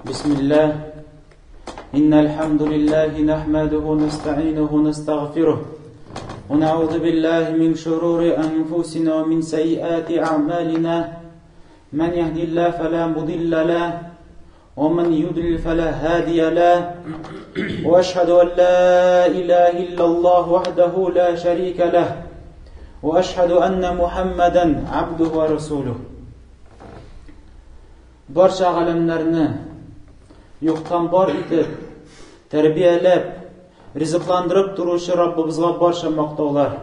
بسم الله إن الحمد لله نحمده ونستعينه ونستغفره ونعوذ بالله من شرور أنفسنا ومن سيئات أعمالنا من يهدي الله فلا مضل له ومن يضلل فلا هادي له وأشهد أن لا إله إلا الله وحده لا شريك له وأشهد أن محمدا عبده ورسوله. Барча галәмнәрне юктан бар итеп, тәрбияләп, ризыкландырып торучы Раббыбызга барча мактаулар.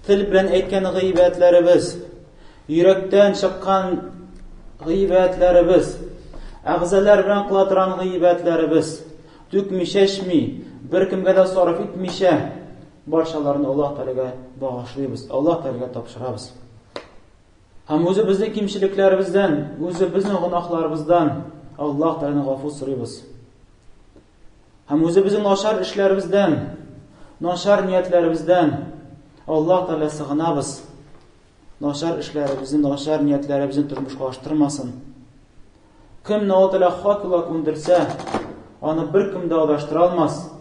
Тел белән әйткән гыйбәтләребез, йөрәктән чыккан гыйбәтләребез, әгъзалар белән кыла торган гыйбәтләребез, түкми чәчми, беркемгә дә сарыф итмичә, барчаларын Аллаһ Тәгаләгә багышлыйбыз, Аллаһ Тәгаләгә тапшырабыз. Һәм үзебезнең кимчелекләребездән, үзебезнең гөнаһларыбыздан Аллаһ Тәгаләдән гафу сорыйбыз. Һәм үзебезнең начар эшләребездән, начар ниятләребездән Аллаһ Тәгалә сыгынабыз. Начар эшләребезне, начар ниятләребезне тормышка аштырмасын. Кемне Аллаһ Тәгалә хак юлга күндерсә, аны беркем дә адаштыра алмас.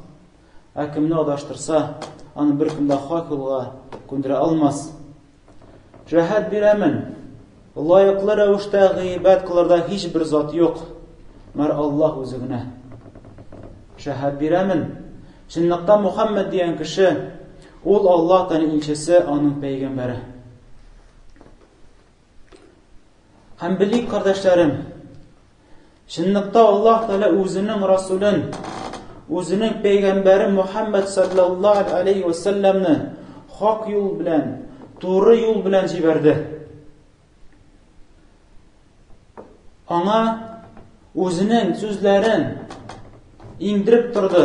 Ә кемне адаштырса, аны беркем дә хак юлга күндерә алмас. Шәһәт бирәмен. Лаеклы рәвештә гыйбәт кылырда һичбер зат юк. Мәр Аллаһ үзе генә. Шәһәт бирәмен. Чынлыкта Мухаммад дигән кеше, ул Аллаһ Тәгаләнең илчесе, аның пәйгамбәре. Һәм белик, кардәшләрем, чынлыкта Аллаһ Тәгалә үзенең Расулын, үзенең пәйгамбәре Мухаммад саллаллаһу алейхи ва салламны хак юл белән, туры юл белән җибәрде. Аңа үзенең сүзләрен иңдереп торды.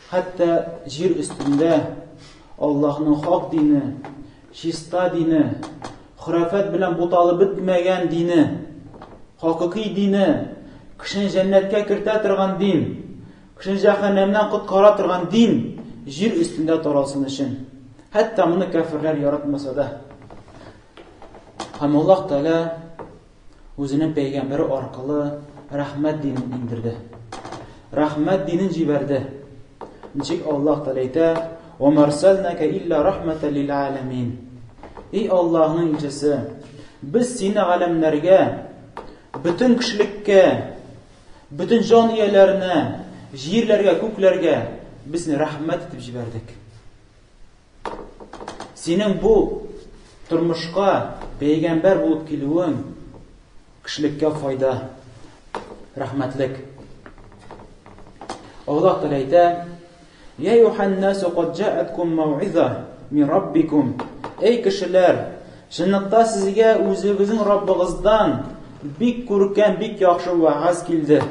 Хәтта җир өстендә Аллаһның хак дине, чиста дине, хөрәфәт белән буталып бетмәгән дине, хакыйкый дине, кешене җәннәткә кертә торган дин, кешене җәһәннәмнән коткара торган дин җир өстендә таралсын өчен. Хәтта моны кәферләр яратмаса да. Һәм Аллаһ Тәгалә үзенең пәйгамбәре аркылы рәхмәт динен иңдерде. Рәхмәт динен җибәрде. Ничек Аллаһ Тәгалә әйтә: "Ва марсалнака илля рахматан лил аламин." Эй Аллаһның илчесе, без сине галәмнәргә, бөтен кешелеккә, бөтен җан ияләренә, җирләргә, күкләргә без сине рәхмәт итеп җибәрдек. Синең бу тормышка пәйгамбәр булып килүең кешелеккә файда, рәхмәтлек. Аллаһ Тәгалә әйтә: "Я юханнасу кад җа'аткум мауиза мин раббикум." Эй кешеләр, чынлыкта сезгә үзегезнең Раббыгыздан бик күркәм, бик яхшы вәгазь килде.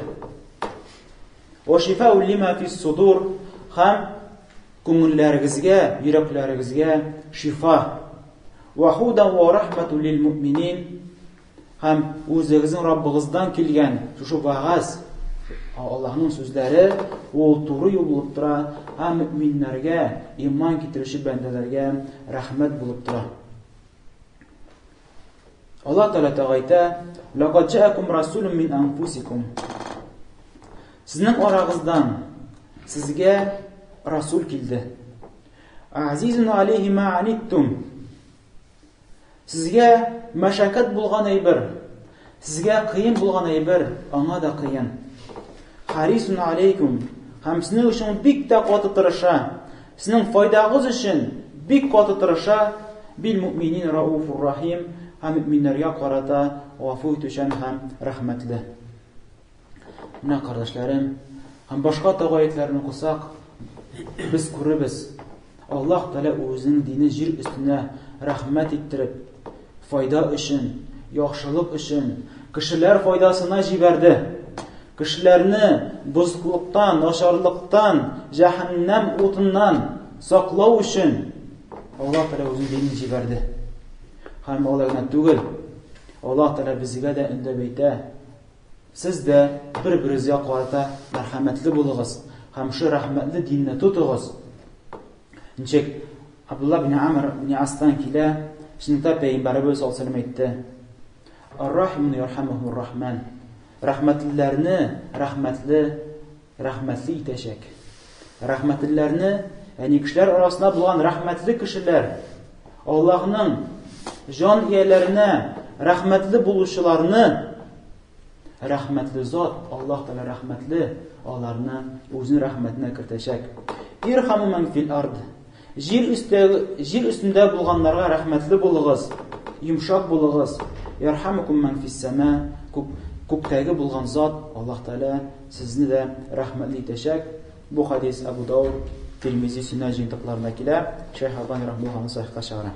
Ва шифау лима фис судур һәм күңелләрегезгә, йөрәкләрегезгә шифа. Ва худа ва рахмату лил муъминин һәм үзегезнең Раббыгыздан килгән шушы вәгазь, Аллаһның сүзләре ул туры юл булып тора һәм мөэминнәргә, иман китерүче бәндәләргә рәхмәт булып тора. Аллаһ Тәгалә тагы әйтә: "Лакад җаакум расулун мин анфусикум." Сезнең арагыздан сезгә расул килде. Азизун алейхи ма аниттум. Сезгә мәшәкать булган әйбер, сезгә кыен булган әйбер, аңа да кыен. Харисун алейкум. Һәм сезнең өчен бик тә каты тырыша. Сезнең файдагыз өчен бик каты тырыша. Бил муъминин рауфур рахим. Һәм мөэминнәргә карата гафу итүчән һәм рәхмәтле. Менә кардәшләрем, һәм башка тагы аятларны укысак, без күрербез, Аллаһ Тәгалә үзенең дине җир өстенә рәхмәт иттереп, файда өчен, яхшылык өчен, кешеләр файдасына җибәрде. Кешеләрне бозыклыктан, начарлыктан, җәһәннәм утыннан саклау өчен Аллаһ Тәгалә үзенең динен җибәрде. Һәм алай гына түгел, Аллаһ Тәгалә безгә дә өндәп әйтә, Сез дә бер-берегезгә карата мәрхәмәтле булыгыз һәм шул рәхмәтле динне тотыгыз. Ничек Абдулла бин Амр бин Астан килә, чынлыкта пәйгамбәребез саллаллаһу алейһи әйтте. Ар-рахимун ярхамухумур рахман. Рәхмәтлеләрне рәхмәтле рәхмәтле итәчәк. Рәхмәтлеләрне, ягъни кешеләр арасында булган рәхмәтле кешеләр, Аллаһның җан ияләренә рәхмәтле булучыларны рәхмәтле зат, Аллаһ Тәгалә рәхмәтле, аларны үзенең рәхмәтенә кертәчәк. Ирхаму ман фил ард. Җир өстә, җир өстендә булганнарга рәхмәтле булыгыз, йомшак булыгыз. Ярхамукум ман фис сама. Күк, күктәге булган зат Аллаһ Тәгалә сезне дә рәхмәтле итәчәк. Бу хадис Абу Дауд, Тирмизи сөннәт җыентыкларында килә. Шәйх Албани рахмаллаһу аны сахихка чыгара.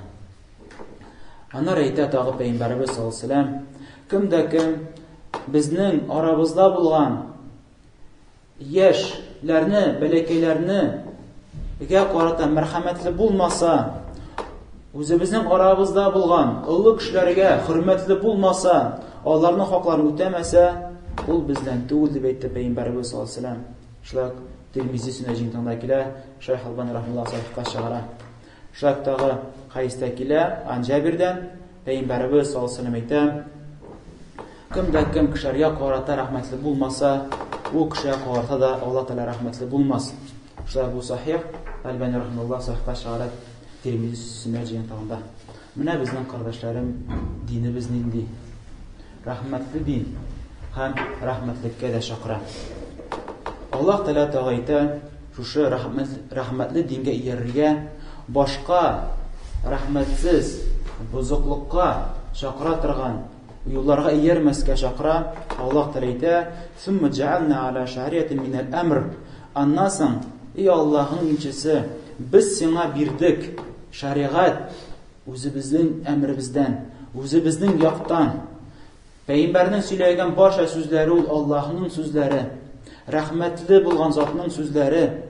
Аннары әйтә тагы Пәйгамбәребез саллаллаһу алейһи вәсәлләм, кем дә кем безнең арабызда булган яшьләрне, бәләкәйләрне гә карата мәрхәмәтле булмаса, үзебезнең арабызда булган олы кешеләргә хөрмәтле булмаса, аларның хакларын үтәмәсә, ул бездән түгел дип әйтте Пәйгамбәребез саллаллаһу алейһи вәсәлләм. Шулай ук Тирмизи сөннәт җыентыгында килә, Шәйх Албани рахмаллаһу сахихка чыгара. Шулай ук тагы хәдистә килә, Ан Җабирдән, Пәйгамбәребез саллаллаһу алейһи вәсәлләм әйтә, кем дә кем кешеләргә карата рәхмәтле булмаса, ул кешегә карата да Аллаһ Тәгалә рәхмәтле булмас. Шулай бу сахих, Әлбани рахималлаһ сахихка чыгара Тирмизи сөннәт җыентыгында. Менә безнең кардәшләрем, динебез нинди? Рәхмәтле дин һәм рәхмәтлеккә дә чакыра. Аллаһ Тәгалә тагы әйтә, шушы рәхмәтле дингә иярергә, башка рәхмәтсез бозыклыкка чакыра торган юлларга иярмәскә чакыра. Аллаһ Тәгалә әйтә, "Сумма җәгъална аля шариятин минәл әмр". Аннан соң, эй Аллаһның илчесе, без сиңа бирдек шәригать үзебезнең әмеребездән, үзебезнең яктан. Пәйгамбәрнең сөйләгән барча сүзләре ул Аллаһның сүзләре. Рәхмәтле булган затның сүзләре.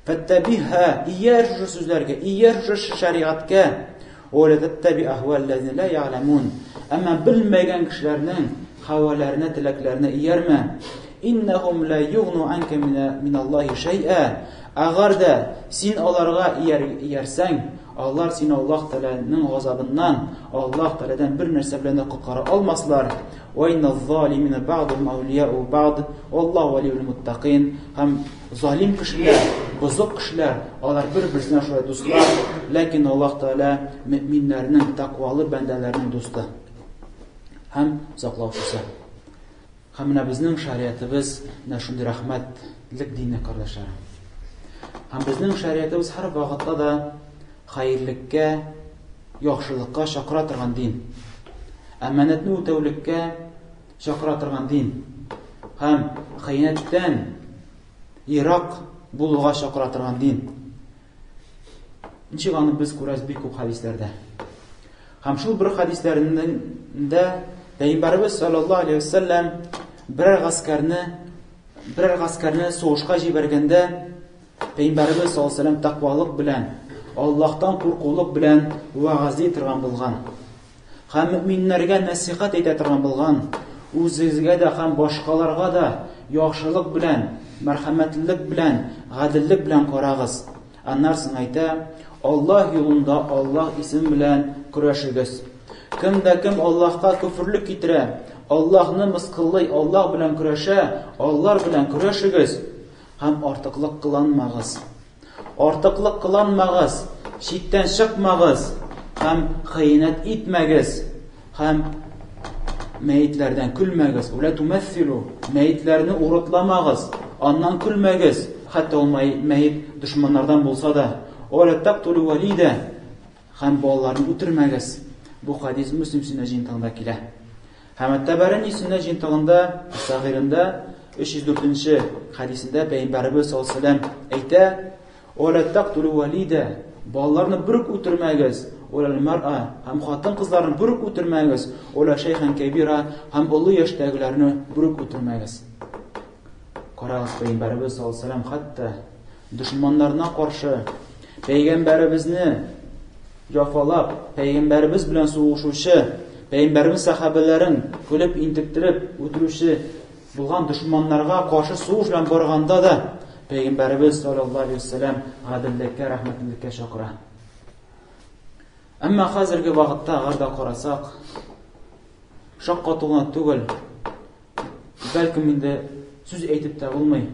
Фәттәбиһа, ияр шушы сүзләргә, ияр шушы шәригатькә. Уә тәттәби әһвәлләзина ла я'ламун. Әмма белмәгән кешеләрнең хәвәләренә, теләкләренә иярмә. Иннәһум ла югну анка миналлаһи шәй'a. Әгәр дә син аларга иярсәң, алар сине Аллаһ Тәгаләнең газабыннан, Аллаһ Тәгаләдән бер нәрсә белән дә коткара алмаслар. Ва инназ-залимина бa'духум әүлияу бa'д. Валлаһу валиюл муттакин. Һәм залим кешеләр, бозык кешеләр, алар бер-берсенә шулай дуслар, ләкин Аллаһ Тәгалә мөэминнәрнең, тәкъвалы бәндәләрнең дусты һәм саклаучысы. Һәм менә безнең шариатыбыз менә шундый рәхмәтлек дине, кардәшләр. Һәм безнең шариатыбыз һәр вакытта да хәерлеккә, яхшылыкка чакыра торган дин. Әманәтне үтәүлеккә чакыра торган дин. Һәм хыянәттән ерак булуга чакыра торган дин. Ничек аны без күрәбез бик күп хәдисләрдә. Һәм шул бер хәдисләрендә Пәйгамбәребез саллаллаһу алейһи вәсәлләм берәр гаскәрне берәр гаскәрне сугышка җибәргәндә Пәйгамбәребез саллаллаһу алейһи вәсәлләм тәкъвалык белән, Аллаһтан куркулык белән вәгазьли торган булган. Һәм мөэминнәргә нәсыйхәт әйтә торган булган, үзегезгә дә һәм башкаларга да яхшылык белән, мәрхәмәтлелек белән, гаделлек белән карагыз. Аннан соң әйтә, Аллаһ юлында Аллаһ исеме белән көрәшегез. Кем дә кем Аллаһка көферлек китерә, Аллаһны мыскыллый, Аллаһ белән көрәшә, алар белән көрәшегез һәм артыклык кыланмагыз. Артыклык кыланмагыз, чиктән чыкмагыз һәм хыянәт итмәгез һәм мәетләрдән көлмәгез. Үлә тумәссилу, мәетләрне урытламагыз, аннан көлмәгез, хәтта ул мәет дошманнардан булса да. Уә тактулу валида, һәм балаларны үтермәгез. Бу хадис Мөслим сөннәт җыентыгында килә. Һәм Әт-Табарани сөннәт җыентыгында, Сагыйрында 304 нче хәдисендә Пәйгамбәребез саллаллаһу алейһи вәсәлләм әйтә: "Ва ла тактулу валида", балаларны бер үк үтермәгез, ва лал мар'a, һәм хатын-кызларны бер үк үтермәгез, ва ла шәйхан кәбира, һәм олы яшьтәгеләрне бер үк үтермәгез. Карагыз, Пәйгамбәребез саллаллаһу алейһи вәсәлләм хәтта дошманнарына каршы Пәйгамбәребезне Яфалап, пәйгамбәребез белән сугышучы, пәйгамбәребез сәхабәләрен көлеп интектереп үтерүче булган дошманнарга каршы сугыш белән барганда да пәйгамбәребез саллаллаһу алейһи вәсәлләм гаделлеккә, рәхмәтлелеккә чакыра. Әмма хәзерге вакытта әгәр дә карасак, Шаккату гына түгел, бәлкем инде сүз әйтеп тә булмый.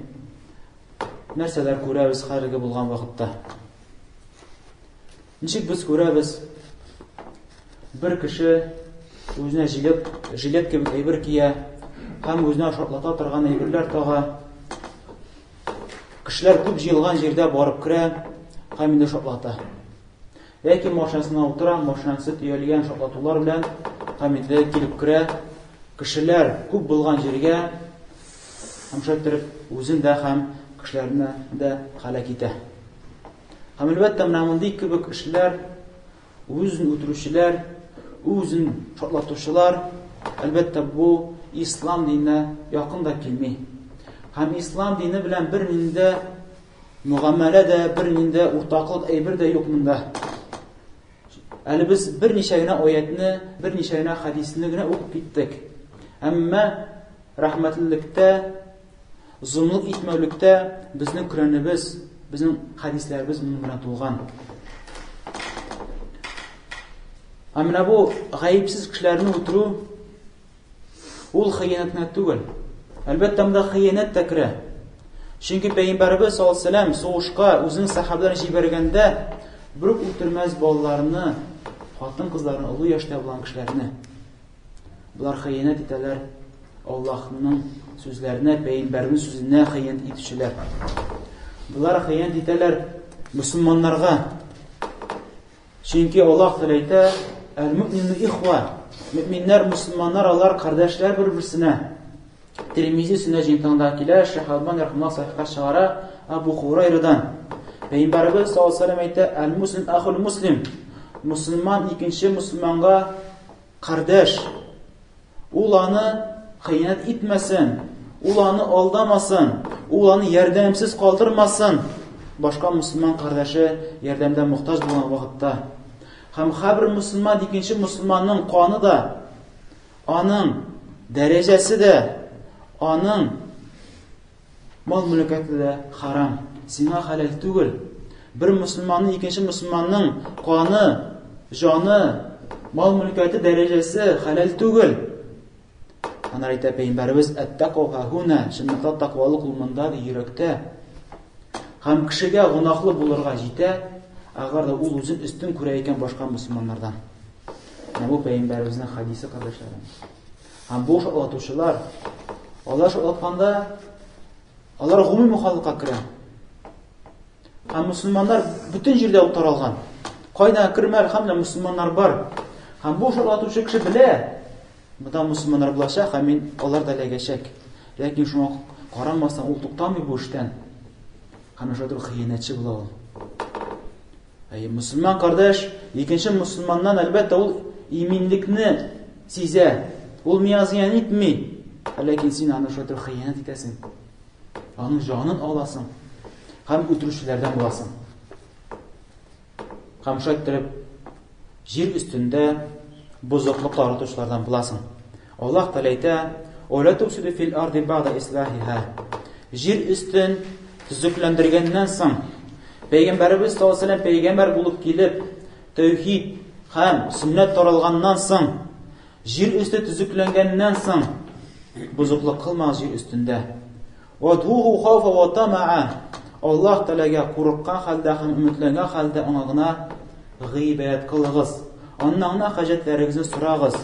Нәрсәләр күрәбез хәзерге булган вакытта? Ничек без күрәбез, бер кеше үзенә жилет, жилет кебек әйбер кия һәм үзенә шартлата торган әйберләр тага. Кешеләр күп җыелган җирдә барып керә һәм инде шартлата. Яки машинасына утыра, машинасы төялгән шартлатулар белән һәм инде килеп керә. Кешеләр күп булган җиргә һәм шулай иттереп үзен дә һәм кешеләрне дә һәлак итә. Һәм әлбәттә менә мондый кебек эшләр, үзен үтерүчеләр, үзен шартлатучылар, әлбәттә бу ислам диненә якын да килми. Һәм ислам дине белән бернинди дә мөгамәлә дә, бернинди уртаклык әйбер дә юк монда. Әле без берничә генә аятны, берничә генә хәдисне генә укып киттек. Әмма рәхмәтлелектә, золымлык итмәүлектә безнең Коръәнебез, безнең хәдисләребез моның белән тулган. Ә менә бу гаепсез кешеләрне үтерү ул хыянәт кенә түгел. Әлбәттә, монда хыянәт тә керә. Чөнки Пәйгамбәребез саллаллаһу алейһи вәсәлләм сугышка үзенең сәхабәләрен җибәргәндә, берүк үтермәс балаларны, хатын-кызларны, олы яшьтә булган кешеләрне. Болар хыянәт итәләр Аллаһның сүзләренә, пәйгамбәрнең сүзенә хыянәт итүчеләр. Болар хыянәт итәләр мөселманнарга. Чөнки Аллаһ Тәгалә әйтә, Әл-мөмину ихва. Мөминнәр, мөселманнар алар кардәшләр бер-берсенә. Тирмизи сөннәт җыентыгында килә, Шәйх Албани рахимаһуллаһ сахихка чыгара Абу Хурайрадан. Пәйгамбәребез саллаллаһу алейһи ва сәлләм әйтә, Әл-муслим ахул муслим. Мөселман икенче мөселманга кардәш. Ул аны хыянәт итмәсен, ул аны алдамасын, ул аны ярдәмсез калдырмасын. Башка мөселман кардәше ярдәмдә мохтаҗ булган вакытта. Һәм һәрбер мөселман икенче мөселманның каны да, аның дәрәҗәсе дә, аның Мал-мөлкәте дә харам, сиңа хәләл түгел. Бер мөселманның икенче мөселманның каны, җаны, мал-мөлкәте дәрәҗәсе хәләл түгел. Анар әйтә пәйгамбәребез, әттәква һуна, чынлыкта тәкъвалык ул монда ди, йөрәктә. Һәм кешегә гөнаһлы булырга җитә, әгәр дә ул үзен өстен күрә икән башка мөселманнардан. Менә бу пәйгамбәребезнең хадисе, кардәшләрем. Һәм бу шатлатучылар, алар шатлатканда, алар гомуми халыкка керә. Һәм мөселманнар бөтен җирдә ул таралган. Кайда кермә, әлхәмдүлилләһ, мөселманнар бар. Һәм бу шатлатучы кеше белә, монда мөселманнар булачак һәм мин алар да эләгәчәк. Ләкин шуңа карамастан ул туктамый бу эштән. Һәм шулай хыянәтче була ул. Әйе, мөселман кардәш икенче мөселманнан әлбәттә ул иминлекне сизә. Ул миңа зыян итми. Ләкин син аны шулай итеп хыянәт итәсең. Аның җанын аласың һәм үтерүчеләрдән буласың. Һәм шулай итеп җир өстендә бозыклык таратучылардан буласың. Аллаһ Тәгалә әйтә: "Ва ла туфсиду фил арди бәгъдә ислахиха". Җир өстен төзекләндергәннән соң, Пәйгамбәребез саллаллаһу алейһи ва сәлләм пәйгамбәр булып килеп, тәүхид һәм сөннәт таралганнан соң, җир өсте төзекләнгәннән соң, бозыклык кылмагыз җир өстендә. Вадхуху хауфа ва тамаа. Аллаһ Тәгаләгә курыккан хәлдә һәм өметләнгән хәлдә аңа гына гыйбадәт кылыгыз. Аннан гына хаҗәтләрегезне сорагыз.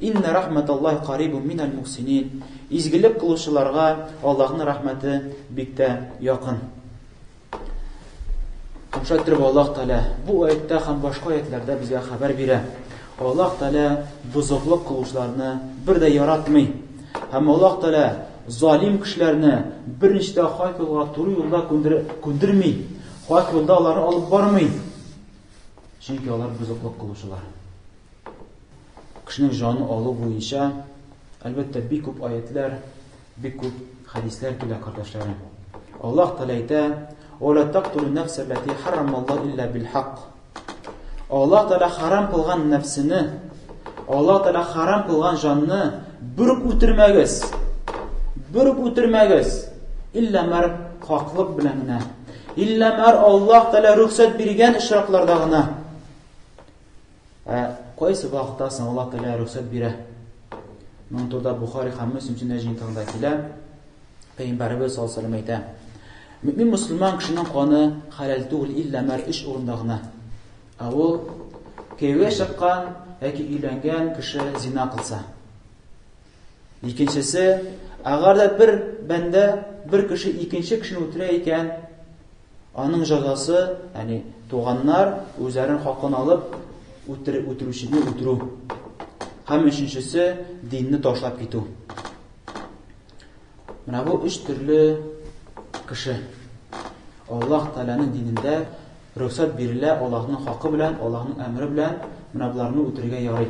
Инна рахматаллаһи карибун минәл мухсинин. Изгелек кылучыларга Аллаһның рәхмәте бик тә якын. Һәм шулай иттереп Аллаһ Тәгалә бу аятьтә һәм башка аятларда безгә хәбәр бирә. Аллаһ Тәгалә бозыклык кылучыларны бер дә яратмый. Һәм Аллаһ Тәгалә залим кешеләрне берничә дә хак юлга, туры юлда күндерми. Хак юлда аларны алып бармый. Чөнки алар бозыклык кылучылар. Кешенең җанын алу буенча, әлбәттә, бик күп аятлар, бик күп хәдисләр килә, кардәшләрем. Аллаһ Тәгалә әйтә: "Ва ла тактулу нафса аллати харрамаллаһу илля бил хак". Аллаһ Тәгалә харам кылган нәфсене, Аллаһ Тәгалә харам кылган җанны бер үк үтермәгез. Бер үк үтермәгез. Илля мәр хаклык белән генә. Илля мәр Аллаһ Тәгалә рөхсәт биргән очракларда гына. Ә кайсы вакытта соң Аллаһ Тәгалә рөхсәт бирә? Моның турында Бухари һәм Мөслим сөннәт җыентыгында килә. Пәйгамбәребез саллаллаһу алейһи әйтә: Мөмин мөселман кешенең каны хәләл түгел иллә мәр өч урында гына. Ә ул кияүгә чыккан яки өйләнгән кеше зина кылса. Икенчесе, әгәр дә бер бәндә бер кеше икенче кешене үтерә икән, аның җәзасы, ягъни туганнар үзләренең хакын алып, үтер, үтерүчене үтерү. Һәм өченчесе, динне ташлап китү. Менә бу өч төрле кеше. Аллаһ Тәгаләнең динендә рөхсәт бирелә Аллаһның хакы белән, Аллаһның әмере белән менә боларны үтерергә ярый.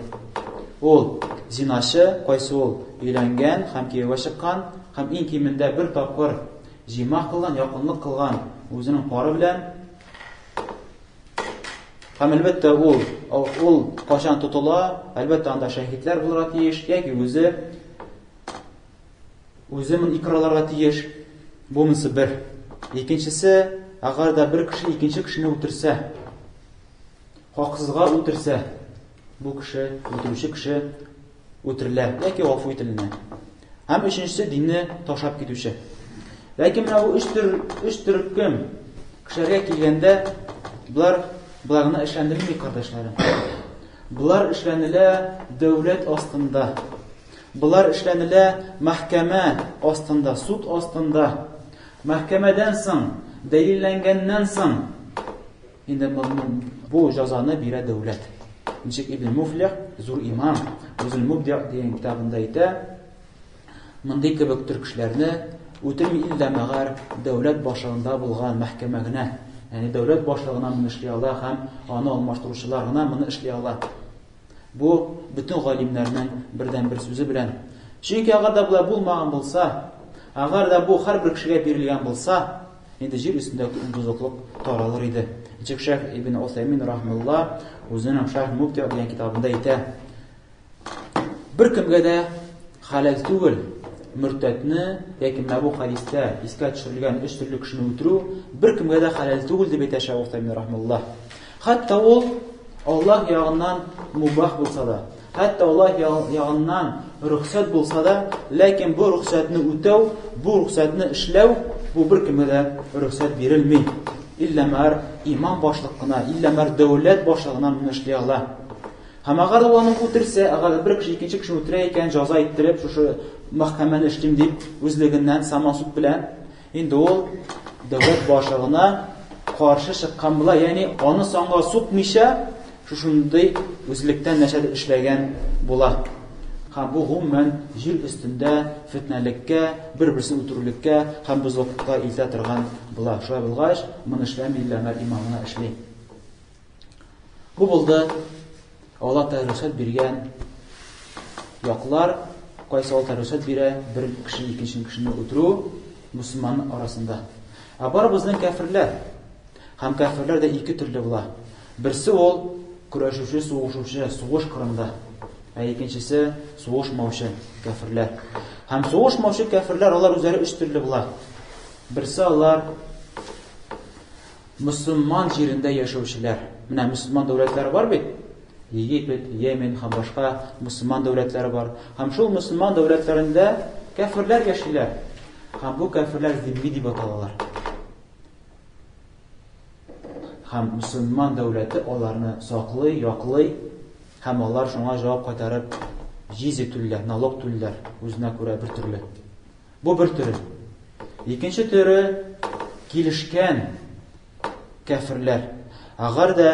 Ул зиначы, кайсы ул өйләнгән һәм кияүгә чыккан һәм иң кимендә бер тапкыр җимагъ кылган, якынлык кылган үзенең пары белән. Һәм әлбәттә ул ул кайчан тотыла, әлбәттә анда шәһидләр булырга тиеш, яки үзе үзе моны икрарларга тиеш. Бу монысы бер. Икенчесе, әгәр дә бер кеше икенче кешене үтерсә, хаксызга үтерсә, бу кеше, үтерүче кеше үтерелә яки гафу ителенә. Һәм өченчесе динне ташлап китүче. Ләкин менә бу өч төр өч төркем кешеләргә килгәндә, болар болар гына эшләнелми, кардәшләрем. Болар эшләнелә дәүләт астында. Болар эшләнелә мәхкәмә астында, суд астында. Мәхкәмәдән соң, дәлилләнгәннән соң, инде бу җәзаны бирә дәүләт. Ничек Ибн Муфлих, зур имам, Үзел Мубди дигән китабында әйтә, мондый кебек төр кешеләрне үтерми иллә мәгәр дәүләт башлыгында булган мәхкәмә генә. Ягъни дәүләт башлыгына моны эшли ала һәм аны алмаштыручылар гына моны эшли ала. Бу бөтен галимнәрнең бердәнбер сүзе белән. Чөнки әгәр дә болай булмаган булса, әгәр дә бу һәрбер кешегә бирелгән булса, инде җир өстендә күп бозыклык таралыр иде. Ничек Шәйх Ибн Усаймин рахмулла үзенең Шәрх Мубти дигән китабында әйтә, беркемгә дә хәләл түгел мөртәтне яки менә бу хәдистә искә төшерелгән өч төрле кешене үтерү беркемгә дә хәләл түгел дип әйтә Шәйх Усаймин рахмулла. Хәтта ул Аллаһ ягыннан мубах булса да, хәтта Аллаһ ягыннан рөхсәт булса да, ләкин бу рөхсәтне үтәү, бу рөхсәтне эшләү, бу беркемгә дә рөхсәт бирелми. Иллә мәр имам башлык кына, иллә мәр дәүләт башлыгына моны эшли ала. Һәм әгәр ул аны үтерсә, әгәр бер кеше икенче кешене үтерә икән, җәза иттереп, шушы мәхкәмәне эшлим дип, үзлегеннән самосуд белән Инде ул дәүләт башлыгына каршы чыккан була, ягъни аны санга сукмыйча, шушындый үзлектән нәрсәдер эшләгән була. Һәм бу гомумән җир өстендә фетнәлеккә, бер-берсен үтерүлеккә һәм бозыклыкка илтә торган була. Шулай булгач, моны эшләми иллә имам гына эшли. Бу булды Алла Тәгалә рөхсәт биргән яклар, кайсы Алла Тәгалә рөхсәт бирә, бер кеше икенче кешене үтерү мөселман арасында. Ә бар безнең кәферләр. Һәм кәферләр дә ике төрле була. Берсе ул көрәшүче, сугышучы, сугыш кырында. Ә икенчесе сугышмаучы кәферләр. Һәм сугышмаучы кәферләр алар үзләре өч төрле була. Берсе алар Мөселман җирендә яшәүчеләр. Менә мөселман дәүләтләре бар бит. Египет, Йемен һәм башка мөселман дәүләтләре бар. Һәм шул мөселман дәүләтләрендә кәферләр яшиләр. Һәм бу кәферләр зимми дип аталалар. Һәм мөселман дәүләте аларны саклый, яклый һәм алар шуңа җавап кайтарып җизи түлиләр, налог түлиләр, үзенә күрә бер төрле. Бу бер төре. Икенче төре килешкән кәферләр. Әгәр дә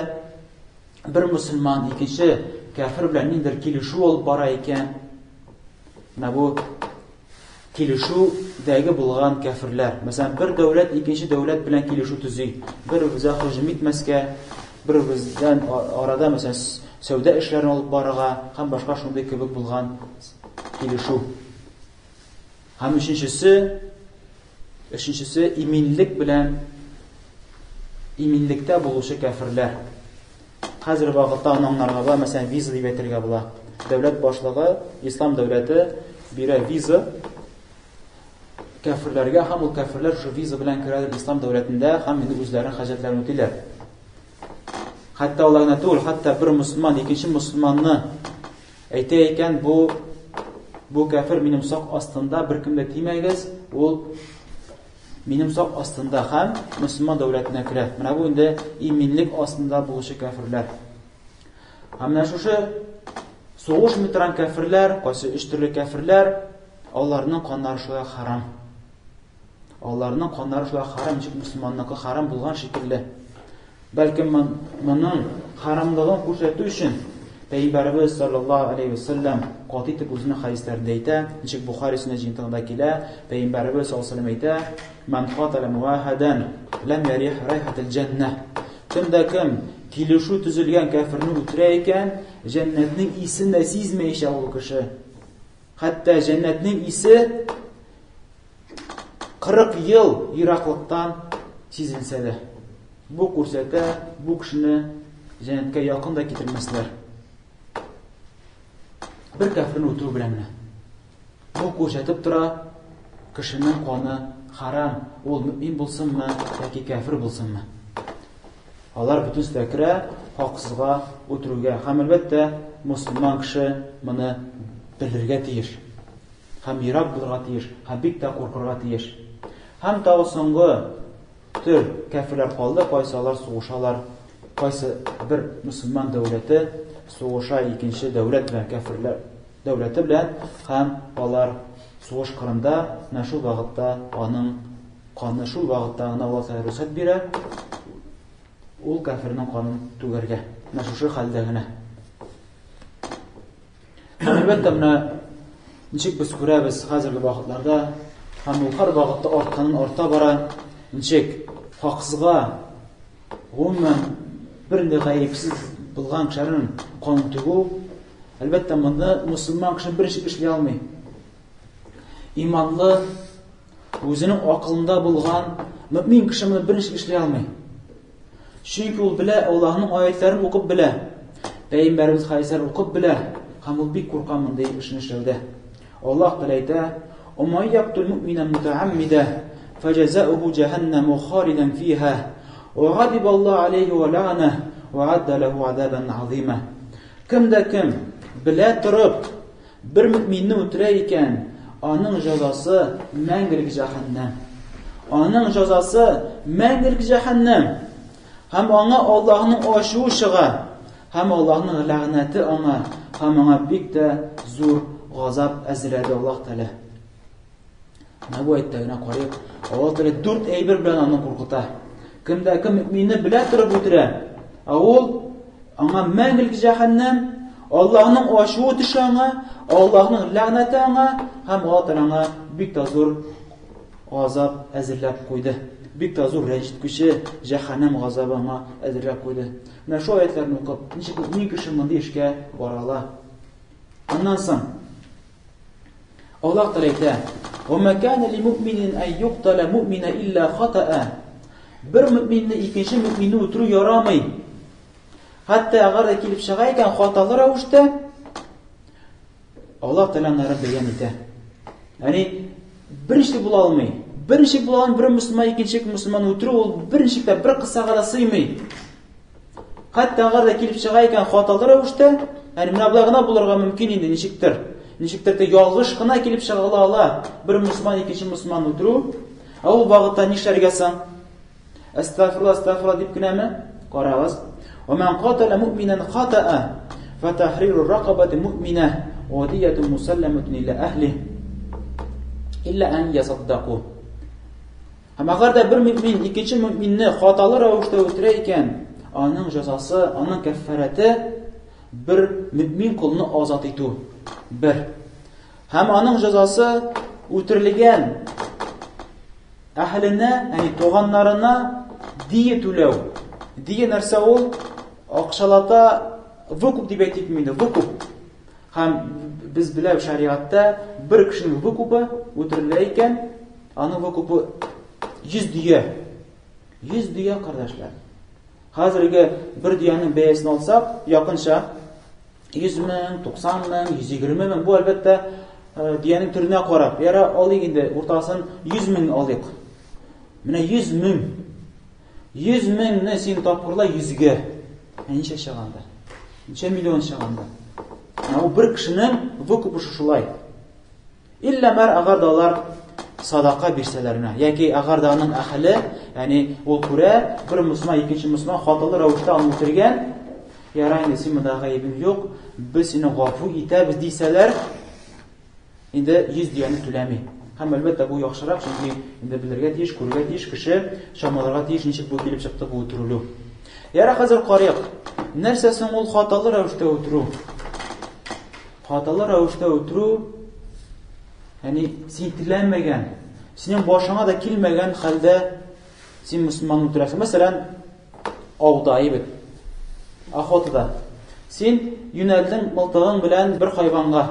бер мөселман икенче кәфер белән ниндидер килешү алып бара икән, менә бу килешүдәге булган кәферләр. Мәсәлән, бер дәүләт икенче дәүләт белән килешү төзи. Бер-беребезгә һөҗүм итмәскә, бер-беребездән арада, мәсәлән, сәүдә эшләрен алып барырга һәм башка шундый кебек булган килешү. Һәм өченчесе, өченчесе иминлек белән иминлектә булучы кәферләр. Хәзер вакытта аны аңларга була, мәсәлән, виза дип әйтергә була. Дәүләт башлыгы, ислам дәүләте бирә виза кәферләргә һәм ул кәферләр шушы виза белән керәләр ислам дәүләтендә һәм инде үзләренең хаҗәтләрен үтиләр. Хәтта алай гына түгел, хәтта бер мөселман икенче мөселманны Әйтә икән, бу Бу кәфер минем сак астында, беркем дә тимәгез, ул минем сак астында һәм мөселман дәүләтенә керә. Менә бу инде иминлек астында булучы кәферләр. Һәм менә шушы сугышмый торган кәферләр, кайсы өч төрле кәферләр, аларның каннары шулай харам. Аларның каннары шулай харам, ничек мөселманныкы харам булган шикелле. Бәлкем моның харамлыгын күрсәтү өчен Пәйгамбәребез саллаллаһу алейһи ва саллям каты итеп үзенең хәдисләрендә әйтә, ничек Бухари сөннәт җыентыгында килә, Пәйгамбәребез саллаллаһу алейһи ва саллям әйтә: "Ман катала муахадан лам ярих райхатал җанна". Кем дә кем килешү төзелгән кәфирне үтерә икән, җәннәтнең исен дә сизмәячәк ул кеше. Хәтта җәннәтнең исе 40 ел ераклыктан сизелсә дә. Бу күрсәтә, бу кешене җәннәткә якын да китермәсләр. Бер кәфирне үтерү белән генә. Бу күрсәтеп тора, кешенең каны харам, ул мөмин булсынмы яки кәфир булсынмы. Алар бөтенесе дә керә хаксызга үтерүгә. Һәм әлбәттә, мөселман кеше моны белергә тиеш. Һәм ерак булырга тиеш, һәм бик тә куркырга тиеш. Һәм тагы соңгы төр кәферләр калды, кайсы алар сугышалар, кайсы бер мөселман дәүләте сугыша икенче дәүләт белән, кәферләр дәүләте белән, һәм алар сугыш кырында менә шул вакытта аның каны шул вакытта гына Аллаһ Тәгалә рөхсәт бирә ул кәфернең канын түгәргә. Менә шушы хәлдә генә. Һәм әлбәттә менә ничек без күрәбез хәзерге вакытларда һәм ул һәр вакытта артканнан арта бара, ничек хаксызга гомумән бернинди гаепсез булган кешеләрнең канын түгү, әлбәттә моны мөселман кеше берничек эшли алмый. Иманлы, үзенең акылында булган мөмин кеше моны берничек эшли алмый. Чөнки ул белә, Аллаһның аятларын укып белә, Пәйгамбәребез хәдисләрен укып белә, һәм ул бик курка мондый эшне эшләүдә. Аллаһ Тәгалә әйтә: "Ва ман яктул муъмина мутааммида, фаҗазауху җәһәннәму халидан фиха, ва гадиба Аллаһу алейхи ва ла'ана, ва адда лаху азабан азима." Кем дә кем белә торып Бер мөэминне үтерә икән, аның җәзасы мәңгелек җәһәннәм. Аның җәзасы мәңгелек җәһәннәм. Һәм аңа Аллаһның ачуы чыга, һәм Аллаһның ләгънәте аңа, һәм аңа бик тә зур газап әзерләде Аллаһ Тәгалә. Менә бу әйттә генә карыйк. Аллаһ Тәгалә дүрт әйбер белән аны куркыта. Кемдә кем мөминне белә торып үтерә, ә ул аңа мәңгелек җәһәннәм, Аллаһның ачуы төшә аңа, Аллаһның ләгънәте аңа һәм Аллаһ Тәгалә аңа бик тә зур газап әзерләп куйды. Бик тә зур рәнҗеткүче җәһәннәм газабы аңа әзерләп куйды. Менә шул аятларны укып, ничек мөмин кеше мондый эшкә бара ала? Аннан соң Аллаһ Тәгалә әйтә: "Ва ма кана ли муъминин ан юктала муъмина илля хатаа". Бер мөминне икенче мөминне үтерү ярамый. Хәтта әгәр дә килеп чыга икән хаталы рәвештә, Аллаһ Тәгалә аннары бәян итә. Ягъни берничек була алмый. Берничек була алмый бер мөселман икенче мөселман үтерү ул берничек тә бер кысага да сыймый. Хәтта әгәр дә килеп чыга икән хаталы рәвештә, ягъни менә болай гына булырга мөмкин инде ничектер. Ничектер тә ялгыш кына килеп чыга ала бер мөселман икенче мөселман үтерү. Ә ул вакытта нишләргә соң? Әстәгъфирулла, әстәгъфирулла дип кенәме? Карагыз. Ва ман катала муъминан хатаа фа тахриру ракабати муъмина ва диятун мусалламатун иля ахли илля ан ясаддаку. Һәм әгәр дә бер мөмин икенче мөминне хаталы рәвештә үтерә икән, аның җәзасы, аның кәффарәте бер мөмин колны азат итү. Бер. Һәм аның җәзасы үтерелгән әһеленә, ягъни туганнарына дия түләү. Дия нәрсә ул? Акчалата выкуп дип әйтик инде, выкуп. Һәм без беләбез шәригатьтә бер кешенең выкупы үтерелә икән, аның выкупы 100 дөя. 100 дөя, кардәшләр. Хәзерге бер дөянең бәясен алсак, якынча 100 мең, 90 мең, 120 мең. Бу әлбәттә э, дөянең төренә карап. Яра алыйк инде, уртасын 100 мең алыйк. Менә 100 мең. 100 меңне син тапкырла 100-гә. Ә ничә чыганда? Ничә миллион чыганда? Ә ул бер кешенең выкупы шулай. Иллә мәр әгәр дә алар садака бирсәләр генә, яки әгәр дә аның әһеле, ягъни ул күрә, бер мөселман икенче мөселман хаталы рәвештә аны үтергән, ярай инде син монда гаебең юк, без сине гафу итәбез дисәләр, инде 100 дияне түләми. Һәм әлбәттә бу яхшырак, чөнки инде белергә тиеш, күрергә тиеш кеше, чамаларга тиеш, ничек бу килеп чыкты бу үтерелү. Яра хәзер карыйк. Нәрсә соң ул хаталы рәвештә үтерү? Хаталы рәвештә үтерү, ягъни син теләмәгән, синең башыңа да килмәгән хәлдә син мөселманны үтерәсең. Мәсәлән, ауда әйбәт. Охотада. Син юнәлдең мылтыгың белән бер хайванга.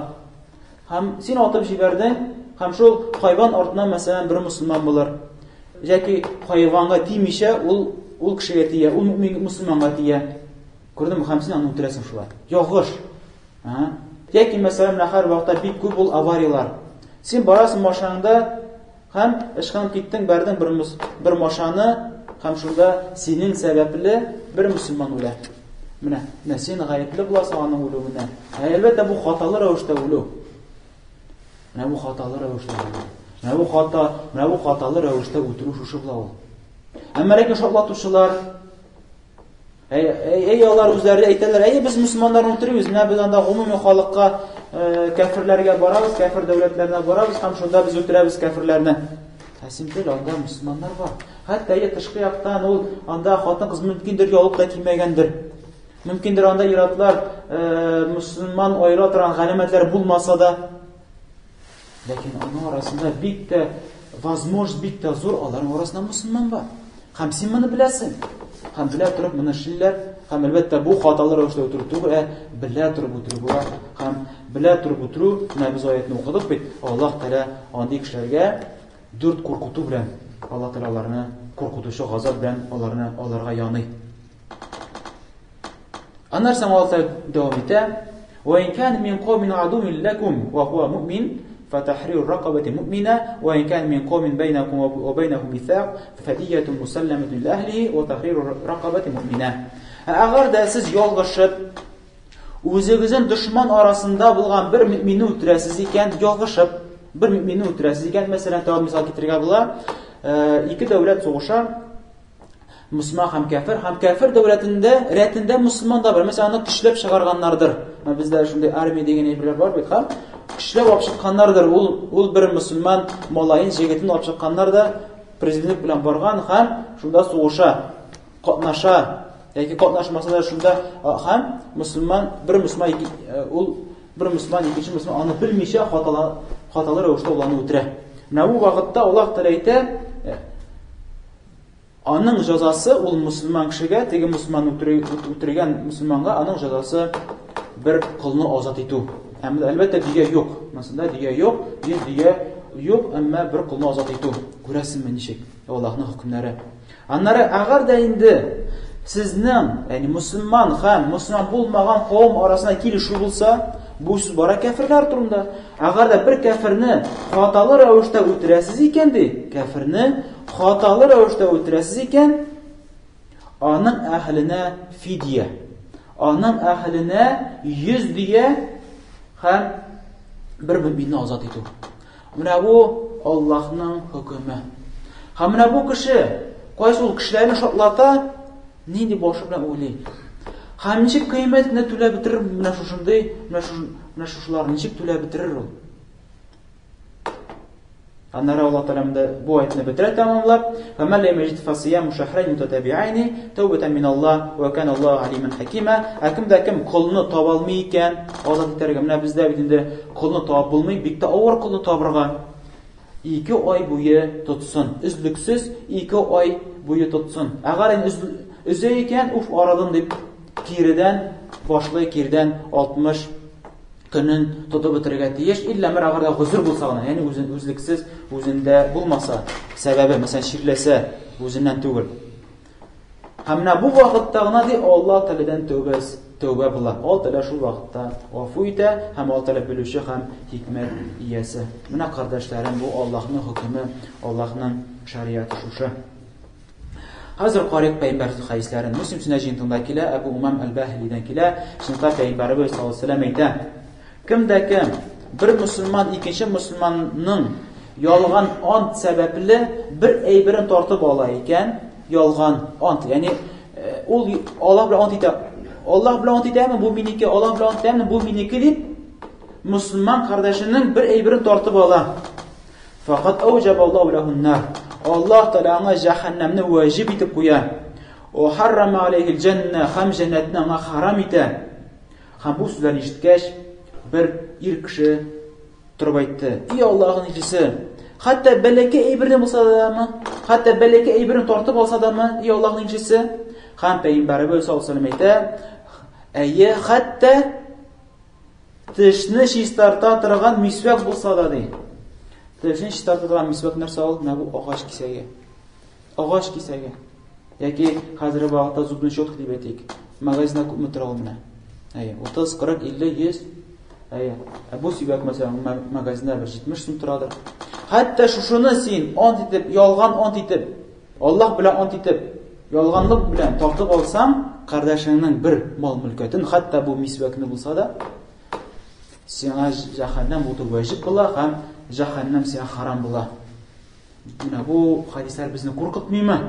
Һәм син атып җибәрдең, һәм шул хайван артыннан, мәсәлән, бер мөселман булыр. Яки хайванга тимичә, ул ул кешегә тия, ул мөселманга тия. Күрдеңме? Һәм син аны үтерәсең шулай. Ялгыш. Ага. Яки, мәсәлән, менә һәр вакытта бик күп ул аварияләр. Син барасың машинаңда һәм ычкынып киттең, бәрдең бер, бер машинаны һәм шунда синең сәбәпле бер мөселман үлә. Менә, менә син гаепле буласың аның үлүенә. Ә, әлбәттә, бу хаталы рәвештә үлү. Менә бу хаталы рәвештә үлү. Менә бу хата, менә бу хаталы рәвештә үтерү шушы була ул. Әмма ләкин шартлатучылар Әй, әй, алар үзләре әйтәләр, әй, без мөселманнарны үтермибез, менә без анда гомуми халыкка, э, кәферләргә барабыз, кәфер дәүләтләренә барабыз һәм шунда без үтерәбез кәферләрне. Ә син бел, анда мөселманнар бар. Хәтта әйе, тышкы яктан ул анда хатын-кыз мөмкиндер ялып та кимәгәндер. Мөмкиндер анда ир-атлар э, мөселман аера торган галәмәтләр булмаса да, Ләкин аның арасында бик тә возможность бик тә зур, аларның арасында мөселман бар. Һәм син моны беләсең. Һәм белә торып моны эшлиләр. Һәм әлбәттә бу хаталы рәвештә үтерү түгел, ә белә торып үтерү була. Һәм белә торып үтерү, менә без аятны укыдык бит, Аллаһ Тәгалә андый кешеләргә дүрт куркыту белән Аллаһ Тәгалә аларны куркытучы газап белән аларны аларга яный. Аннан соң Аллаһ Тәгалә дәвам итә: "Ва ин кан мин каумин адуин лакум ва хуа муъмин, фатахриру ракабати муъмина, ва ин кан мин каумин байнакум ва байнахум мисак, фадиятун мусалламатун ли ахлихи ва тахриру ракабати муъмина." Әгәр дә сез ялгышып үзегезнең дошман арасында булган бер мөминне үтерәсез икән, ялгышып бер мөминне үтерәсез икән, мәсәлән, тагын мисал китерергә була, ике дәүләт сугыша, Мөселман һәм кәфер, һәм кәфер дәүләтендә, рәтендә мөселман да бар. Мәсәлән, аны көчләп чыгарганнардыр. Менә бездә шундый армия дигән әйберләр бар бит, һәм көчләп алып чыкканнардыр. Ул ул бер мөселман малаен, җегетен алып чыкканнар да президент белән барган һәм шунда сугыша, катнаша. Яки катнашмаса да шунда һәм мөселман, бер мөселман ул бер мөселман икенче мөселман аны белмичә хаталы хаталы рәвештә ул аны үтерә. Менә бу вакытта Аллаһ Тәгалә әйтә, Аның җәзасы ул мөселман кешегә, теге мөселман үтергән мөселманга аның җәзасы бер колны азат итү. Һәм әлбәттә дөя юк. Монсында дөя юк, йөз дөя юк, әмма бер колны азат итү. Күрәсеңме ничек? Аллаһның хөкемнәре. Аннары әгәр дә инде сезнең, ягъни мөселман һәм мөселман булмаган кавым арасында килешү булса, бу сүз бара кәферләр турында. Әгәр дә бер кәферне хаталы рәвештә үтерәсез икән ди, кәферне хаталы рәвештә үтерәсез икән, аның әһеленә фидия, аның әһеленә 100 дөя һәм бер мөминне азат итү. Менә бу Аллаһның хөкеме. Һәм менә бу кеше, кайсы ул кешеләрне шатлата, нинди башы белән уйлый. Һәм ничек кыямәт көндә түләп бетерер менә шушындый, менә шуш, менә шушылар ничек түләп бетерер ул? Аннары Аллаһ Тәгалә монда бу аятны бетерә тәмамлап, "Фәмән ләм яҗид фасияму шәһрәйн мутатабиайни тәүбәтән миналлаһ ва кана Аллаһу алиман хакима." Ә кем дә кем колны таба алмый икән, азат итәргә. Менә бездә бит инде колны табып булмый, бик тә авыр колны табырга. Ике ай буе тотсын. Өзлексез ике ай буе тотсын. Әгәр инде өзә икән, уф, арыдым дип киредән башлый, киредән 60 көнен тотып бетерергә тиеш. Иллә бер әгәр дә гозер булса гына, ягъни үзен үзлексез үзендә булмаса, сәбәбе, мәсәлән, чирләсә, үзеннән түгел. Һәм менә бу вакытта гына ди Аллаһ Тәгаләдән тәүбә тәүбә була. Аллаһ Тәгалә шул вакытта гафу итә һәм Аллаһ Тәгалә белүче һәм хикмәт иясе. Менә кардәшләрем, бу Аллаһның хөкеме, Аллаһның шариаты шушы. Хәзер карыйк пәйгамбәребез хәдисләрен. Муслим сөннәт җыентыгында килә, Әбу Умам әл-Баһилидән килә. Чынлыкта пәйгамбәребез саллаллаһу алейһи вәсәлләм әйтә: Кем дә кем бер мөселман икенче мөселманның ялган ант сәбәпле бер әйберен тартып ала икән, ялган ант, ягъни ул Аллаһ белән ант итә. Аллаһ белән ант итәме, бу минеке, Аллаһ белән ант итәме, бу минеке дип, мөселман кардәшенең бер әйберен тартып ала. Факат әүҗәбә Аллаһу ләһун-нар. Аллаһ Тәгалә аңа җәһәннәмне ваҗиб итеп куя. Ва харрама алейхил җәннә, һәм җәннәтне аңа харам итә. Һәм бу сүзләрне ишеткәч, бер ир кеше торып әйтте: "И Аллаһның илчесе, хәтта бәләкәй әйберне булса дамы? Хәтта бәләкәй әйберне тартып алса дамы, и Аллаһның илчесе?" Һәм пәйгамбәребез саллаллаһу алейһи ва әйтә: "Әйе, хәтта тешне чистарта торган мисвәк булса да, ди. Тешне чистарта торган мисвәк нәрсә ул? Менә бу агач кисәге. Агач кисәге. Яки хәзерге вакытта зубный щетка дип әйтик. Магазинда күпме тора ул менә? Әйе, 30, 40, 50, 100. Әйе. Ә бу сибәк мәсәлән магазинда бер 70 сум торадыр. Хәтта шушыны син ант итеп, ялган ант итеп, Аллаһ белән ант итеп, ялганлык белән тартып алсаң, кардәшеңнең бер мал-мөлкәтен, хәтта бу мисвәкне булса да, сиңа җәһәннәм уты вәҗиб була һәм җәһәннәм сиңа харам була. Менә бу хадисләр безне куркытмыймы?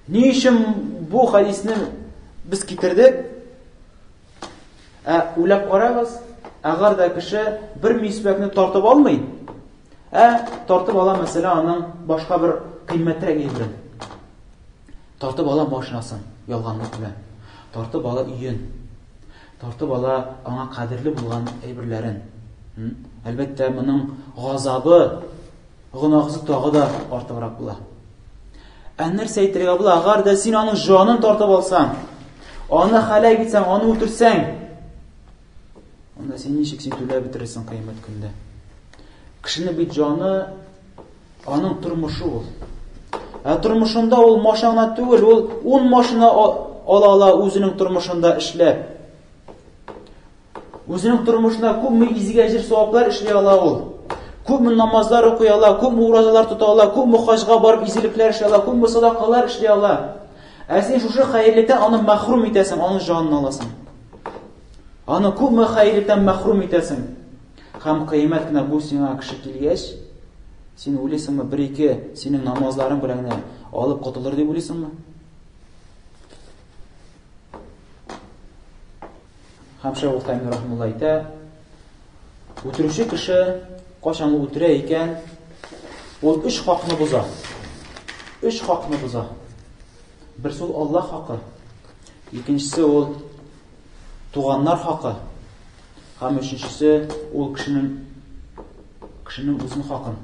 Ни өчен бу хадисне без китердек? Ә уйлап карагыз, әгәр дә кеше бер мисвәкне тартып алмый, ә тартып ала, мәсәлән, аның башка бер кыйммәтрәк әйберен. Тартып ала машинасын ялганлык белән. Тартып ала өен. Тартып ала аңа кадерле булган әйберләрен. Әлбәттә, моның газабы гөнаһысы тагы да артыграк була. Ә нәрсә әйтергә була? Әгәр дә син аның җанын тартып алсаң, аны һәлак итсәң, аны үтерсәң, анда син ничек син түләп бетерерсең кыямәт көндә? Кешенең бит җаны аның тормышы ул. Ә тормышында ул машина гына түгел, ул ун машина ала ала үзенең тормышында эшләп. Үзенең тормышында күпме изге әҗер саваплар эшли ала ул. Күпме намазлар укый ала, күпме уразалар тота ала, күпме хаҗга барып изгелекләр эшли ала, күпме садакалар эшли ала. Ә син шушы хәерлектән аны мәхрүм итәсең, аның җанын аласың. Аны күпме хәерлектән мәхрүм итәсең. Һәм кыямәт кенә бу сиңа кеше килгәч, син уйлыйсыңмы, бер-ике синең намазларың белән генә алып котылыр дип уйлыйсыңмы? Һәм Шәйх Утаймин рахмулла әйтә, үтерүче кеше кайчан ул үтерә икән, ул өч хакны боза. Өч хакны боза. Берсе ул Аллаһ хакы, икенчесе ул туганнар хакы, һәм өченчесе ул кешенең кешенең үзенең хакын.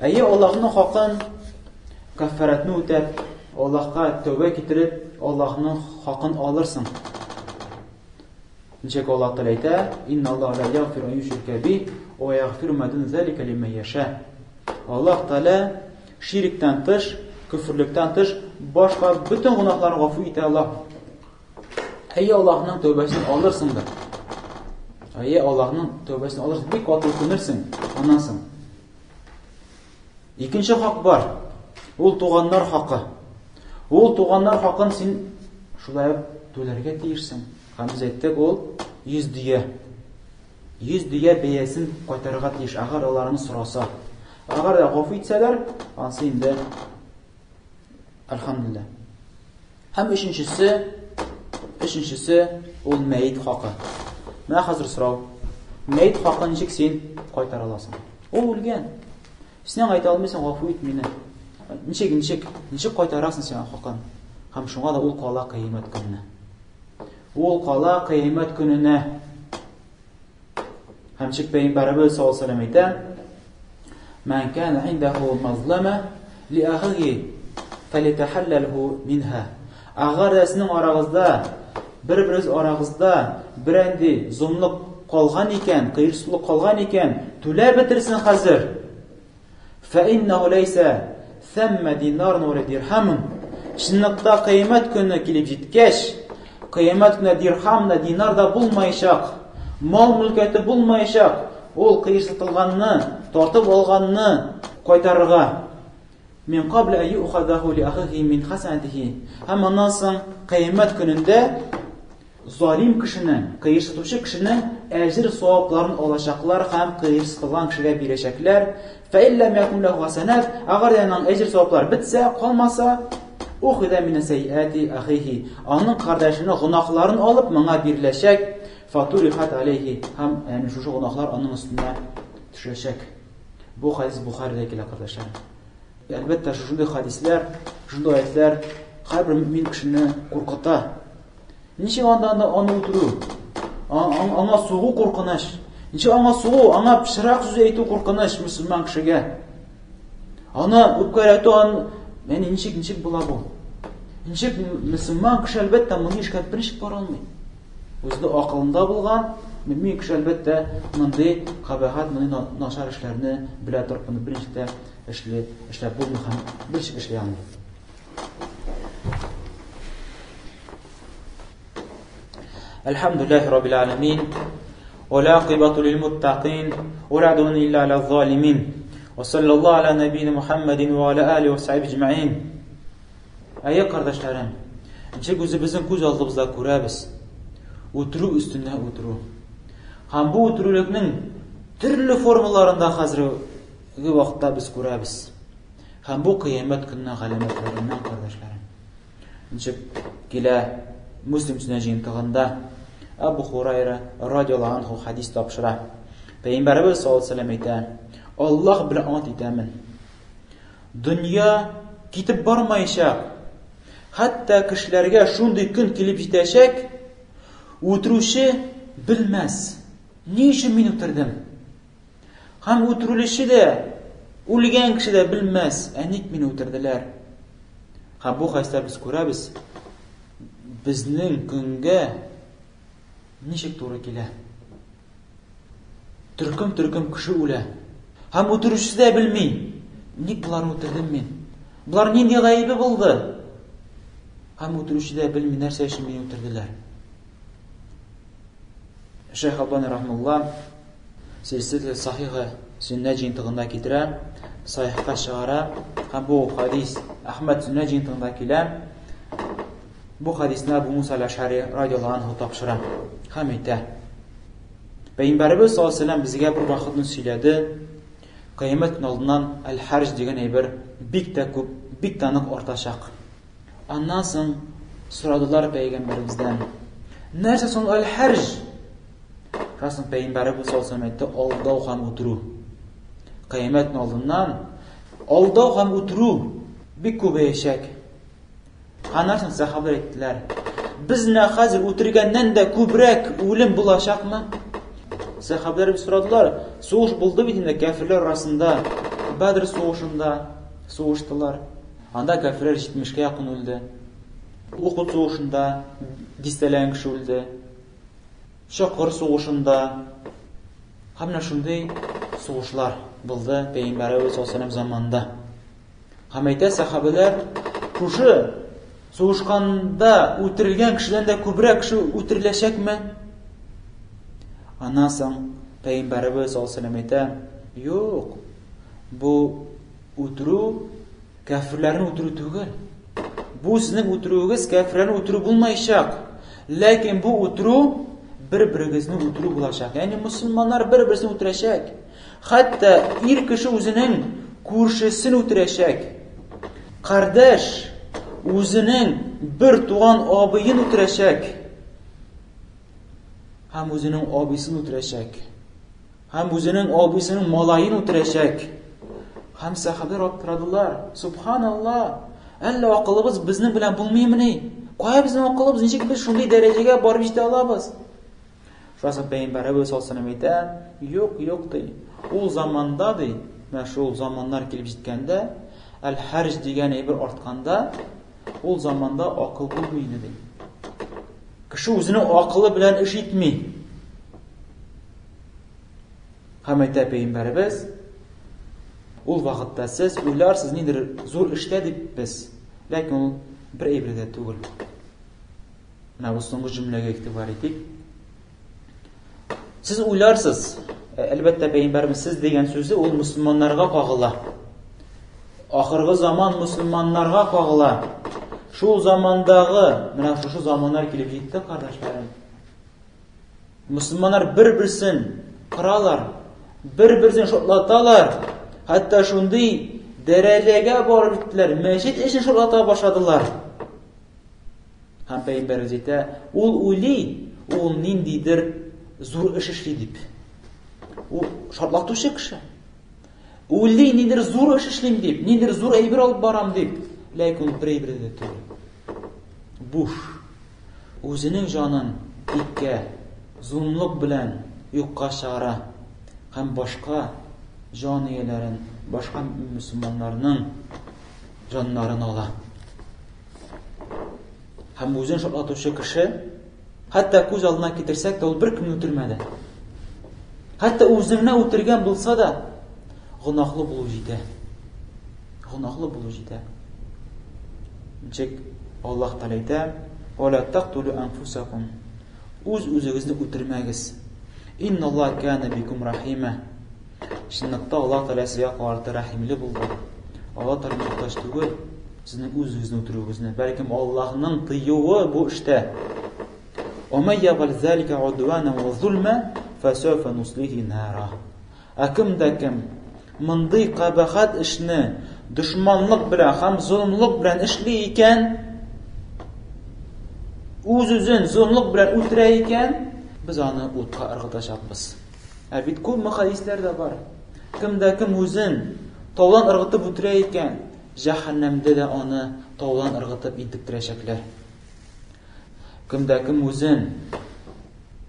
Әйе, Аллаһның хакын кәффарәтне үтәп, Аллаһка тәүбә китереп, Аллаһның хакын алырсың. Ничек Аллаһ Тәгалә әйтә, "Инна Аллаһ ла ягфиру ан юшрика бих, ва ягфиру ма дун залика лиман яша". Аллаһ Тәгалә ширктән тыш, көферлектән тыш башка бөтен гөнаһларны гафу итә ала. Әйе, Аллаһның тәүбәсен алырсың да. Әйе, Аллаһның тәүбәсен алырсың, бик каты үкенерсең аннан соң. Икенче хак бар. Ул туганнар хакы. Ул туганнар хакын син шулай ук түләргә тиешсең. Һәм без әйттек, ул 100 дөя. 100 дөя бәясен кайтарырга тиеш, әгәр аларны сораса. Әгәр дә гафу итсәләр, ансы инде әлхәмдүлилләһ. Һәм өченчесе, өченчесе ул мәет хакы. Менә хәзер сорау. Мәет хакын ничек син кайтара аласың? Ул үлгән. Син аңа әйтә алмыйсың, гафу ит мине. Ничек, ничек, ничек кайтарасың син хакын? Һәм шуңа да ул кала кыямәт көненә. Ул кала кыямәт көненә. Һәм ничек пәйгамбәребез саллаллаһу алейһи әйтә, "Ман кана индаху мазлама ли ахиhi фалитахаллалху минха". Әгәр дә сезнең арагызда бер-берегез арагызда берәнди зомлык калган икән, кыерсызлык калган икән, түләп бетерсен хәзер. Фәиннәһу ләйсә сәммә динарун вә дирхамун. Чынлыкта кыямәт көне килеп җиткәч, кыямәт көне дирхам да, динар да булмаячак, мал мөлкәте булмаячак, ул кыерсытылганны, тартып алганны кайтарырга. Мин кабл ан юхадаху ли ахихи мин хасанатихи. Һәм аннан соң кыямәт көнендә Залим кешенең, кыерсытучы кешенең әҗер савапларын алачаклар һәм кыерсытылган кешегә бирәчәкләр. Фә илләм якун ләһу хәсәнат, әгәр дә аның әҗер саваплары бетсә, калмаса, ухида мин сәйяти ахихи, аның кардәшенең гөнаһларын алып моңа биреләчәк, фатурихат алейхи, һәм ягъни шушы гөнаһлар аның өстенә төшәчәк. Бу хадис Бухарида килә, кардәшләр. Әлбәттә, шушындый хадисләр, шушындый аятлар һәрбер мөмин кешене куркыта. Ничек анда аны, аны үтерү? Аңа сугу куркыныч. Ничек аңа сугу, аңа пычрак сүз әйтү куркыныч мөселман кешегә. Аны үпкәләтү, ан, яни ничек, ничек була бу? Ничек мөселман кеше әлбәттә моны эшкә берничек бара алмый. Үзенең акылында булган мөмин кеше әлбәттә мондый кабахәт, мондый начар эшләрне белә торып, моны берничек тә эшли, эшләп булмый һәм берничек эшли алмый. Әлхәмдүлилләһи раббил аламин. Ва лақибату лил муттакин. Ва ла удвана илля аля залимин. Ва саллаллаху аля набийна Мухаммадин ва аля алихи ва сахбихи аҗмаин. Әйе, кардәшләрем, ничек үзебезнең күз алдыбызда күрәбез. Үтерү өстенә үтерү. Һәм бу үтерүлекнең төрле формаларында хәзерге вакытта без күрәбез. Һәм бу кыямәт көненең галәмәтләреннән, кардәшләрем. Ничек килә Муслим сөннәт җыентыгында Абу Хурайра радиаллаһу анху хадис тапшыра. Пәйгамбәребез саллаллаһу алейһи вәсәлләм әйтә: Аллаһ белән ант итәмен. Дөнья китеп бармаячак. Хәтта кешеләргә шундый көн килеп җитәчәк, үтерүче белмәс. Ни өчен мин үтердем? Һәм үтерүлече дә, үлгән кеше дә белмәс, ә ник мине үтерделәр? Һәм бу хәдистә без күрәбез, безнең көнгә ничек туры килә? Төркем-төркем кеше үлә. Һәм үтерүчесе дә белми, ник боларны үтердем мин? Болар нинди гаебе булды? Һәм үтерүче дә белми, нәрсә өчен мине үтерделәр. Шейх Албани рахмулла Силсилә сахиха сөннәт җыентыгында китерә, сахихка чыгара һәм бу хадис Әхмәд сөннәт җыентыгында килә. Бу хадисне Абу Муса аль-Ашари радиаллаһу анһу тапшыра һәм әйтә. Пәйгамбәребез саллаллаһу алейһи безгә бер вакытны сөйләде. Кыямәт көне алдыннан әл-хәрҗ дигән әйбер бик тә күп, бик тә нык артачак. Аннан соң сорадылар пәйгамбәребездән. Нәрсә соң әл-хәрҗ? Шуннан соң пәйгамбәребез саллаллаһу алейһи әйтте, алдау һәм үтерү. Кыямәт алдыннан алдау һәм үтерү бик күбәячәк. Аннан соң сәхабәләр әйттеләр, без менә хәзер үтергәннән дә күбрәк үлем булачакмы? Сәхабәләр сорадылар, сугыш булды бит инде кәферләр арасында, Бәдр сугышында сугыштылар. Анда кәферләр 70-кә якын үлде. Ухуд сугышында дистәләгән кеше үлде. Чокыр сугышында һәм менә шундый сугышлар булды Пәйгамбәребез саллаллаһу заманында. Һәм әйтә сәхабәләр, шушы сугышканда үтерелгән кешедән дә күбрәк кеше үтереләчәкме? Аннан соң Пәйгамбәребез саллаллаһу әйтә, юк, бу үтерү Кәферләрне үтерү түгел. Бу сезнең үтерүегез кәферләрне үтерү булмаячак. Ләкин бу үтерү бер-берегезне үтерү булачак. Ягъни мусульманнар бер-берсен үтерәчәк. Хәтта ир кеше үзенең күршесен үтерәчәк. Кардәш үзенең бер туган абыен үтерәчәк. Һәм үзенең абыйсын үтерәчәк. Һәм үзенең абыйсының малаен үтерәчәк. Һәм сәхабәләр аптырадылар. Субханалла! Әллә акылыбыз безнең белән булмыймыни? Кая безнең акылыбыз? Ничек без шундый дәрәҗәгә барып җитә алабыз? Шуннан соң Пәйгамбәребез саллаллаһу алейһи әйтә, юк, юк ди. Ул заманда ди, менә шул заманнар килеп җиткәндә, әл-хәрҗ дигән әйбер артканда, ул заманда акыл булмый иде ди. Кеше үзенең акылы белән эш итми. Һәм әйтә пәйгамбәребез, ул вакытта сез уйларсыз нидер зур эштә дип без, ләкин ул бер әйбер дә түгел. Менә бу соңгы җөмләгә игътибар итик. Сез уйларсыз, әлбәттә, пәйгамбәребез сез дигән сүзе ул мусульманнарга кагыла. Ахыргы заман мусульманнарга кагыла. Шул замандагы, менә шушы заманнар килеп җитте, кардәшләрем. Мөселманнар бер-берсен кыралар, бер-берсен шартлаталар. Хәтта шундый дәрәҗәгә барып җиттеләр, мәчет эчен шартлата башладылар. Һәм пәйгамбәребез әйтә, ул уйлый, ул ниндидер зур эш эшли дип. Ул шартлатучы кеше. Уйлый, ниндидер зур эш эшлим дип, ниндидер зур әйбер алып барам дип. Ләкин ул бер әйбер дә түгел. Буш. Үзенең җанын тиккә, зулымлык белән юкка чыгара һәм башка җан ияләрен, башка мөселманнарның җаннарын ала. Һәм үзен шартлатучы кеше, хәтта күз алдына китерсәк тә, ул беркемне үтермәде. Хәтта үзен генә үтергән булса да, гөнаһлы булу җитә. Гөнаһлы булу җитә. Ничек Аллаһ Тәгалә әйтә: "Ва ла тактулу анфусакум". Үз үзегезне үтермәгез. Инналлаһ кана бикум рахима. Чынлыкта Аллаһ Тәгалә сезгә карата рәхимле булды. Аллаһ Тәгалә мохтаҗ түгел сезнең үз-үзегезне үтерүегезне, бәлкем Аллаһның тыюы бу эштә. Ва ман яфәл залика удвана ва зулма фасауфа нуслихи нара. Ә кем дә кем мондый кабахәт эшне дошманлык белән һәм золымлык белән эшли икән, үз-үзен золымлык белән үтерә икән, без аны утка ыргытачакбыз. Ә бит күпме хәдисләр дә бар. Кем дә кем үзен таудан ыргытып үтерә икән, җәһәннәмдә дә аны таудан ыргытып интектерәчәкләр. Кем дә кем үзен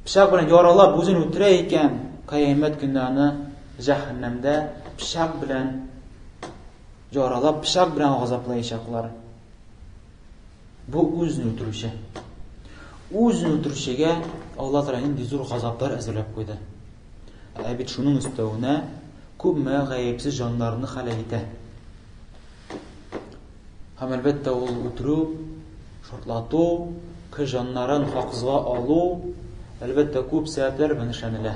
пычак белән яралап үзен үтерә икән, кыямәт көндә аны җәһәннәмдә пычак белән яралап, пычак белән газаплаячаклар. Бу үзен үтерүче. Үзен үтерүчегә Алла Тәгалә нинди зур газаплар әзерләп куйды. Ә бит шуның өстәвенә күпме гаепсез җаннарны һәлак итә. Һәм әлбәттә ул үтерү, шартлату, кеше җаннарын хаксызга алу, әлбәттә күп сәбәпләр белән эшләнелә.